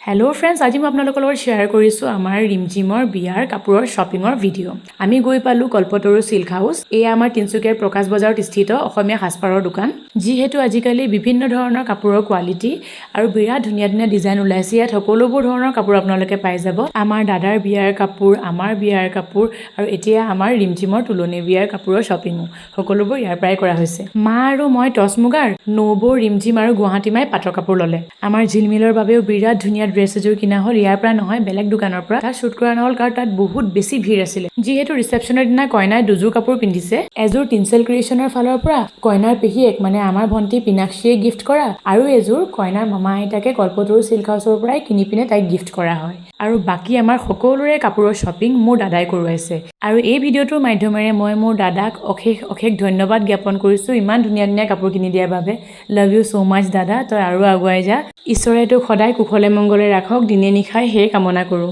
Hello' friends, আজি মই আপোনালোকৰ লগত শ্বেয়াৰ কৰিছোঁ আমাৰ ৰিমঝিমৰ বিয়াৰ কাপোৰৰ শ্বপিঙৰ ভিডিঅ'। আমি গৈ পালোঁ কল্পতৰু চিল্ক হাউচ। এয়া আমাৰ তিনিচুকীয়াৰ প্ৰকাশ বজাৰত স্থিত অসমীয়া সাজপাৰৰ দোকান। যিহেতু আজিকালি বিভিন্ন ধৰণৰ কাপোৰৰ কোৱালিটি আৰু বিৰাট ধুনীয়া ধুনীয়া ডিজাইন ওলাইছে, ইয়াত সকলোবোৰ ধৰণৰ কাপোৰ আপোনালোকে পাই যাব। আমাৰ দাদাৰ বিয়াৰ কাপোৰ, আমাৰ বিয়াৰ কাপোৰ আৰু এতিয়া আমাৰ ৰিমঝিমৰ তুলনি বিয়াৰ কাপোৰৰ শ্বপিঙো সকলোবোৰ ইয়াৰ পৰাই কৰা হৈছে। মা আৰু মই টচ মুগাৰ, নবৌ, ৰিমঝিম আৰু গুৱাহাটী মাই পাটৰ কাপোৰ ল'লে। আমাৰ ঝিলমিলৰ বাবেও বিৰাট ধুনীয়া ড্ৰেছ এযোৰ কিনা হ'ল। ইয়াৰ পৰা নহয়, বেলেগ দোকানৰ পৰা। তাত শ্বুট কৰা নহ'ল, কাৰণ তাত বহুত বেছি ভিৰ আছিলে। যিহেতু ৰিচেপশ্যনৰ দিনা কইনাই দুযোৰ কাপোৰ পিন্ধিছে, এযোৰ টিনচেল ক্ৰিয়েশ্যনৰ ফালৰ পৰা কইনাৰ পেহীয়েক মানে আমাৰ ভণ্টি পিনাক্ষীয়ে গিফ্ট কৰা আৰু এযোৰ কইনাৰ মামা আইতাকে কল্পতৰু চিল্ক হাউচৰ পৰাই কিনি পিনে তাইক গিফ্ট কৰা হয়। আৰু বাকী আমাৰ সকলোৰে কাপোৰৰ শ্বপিং মোৰ দাদাই কৰোৱাইছে। আৰু এই ভিডিঅ'টোৰ মাধ্যমেৰে মই মোৰ দাদাক অশেষ অশেষ ধন্যবাদ জ্ঞাপন কৰিছোঁ ইমান ধুনীয়া ধুনীয়া কাপোৰ কিনি দিয়াৰ বাবে। Love you so much দাদা, তই আৰু আগুৱাই যা। ঈশ্বৰে তোক সদায় কুশলে মংগলে ৰাখক, দিনে নিশাই সেয়ে কামনা কৰোঁ।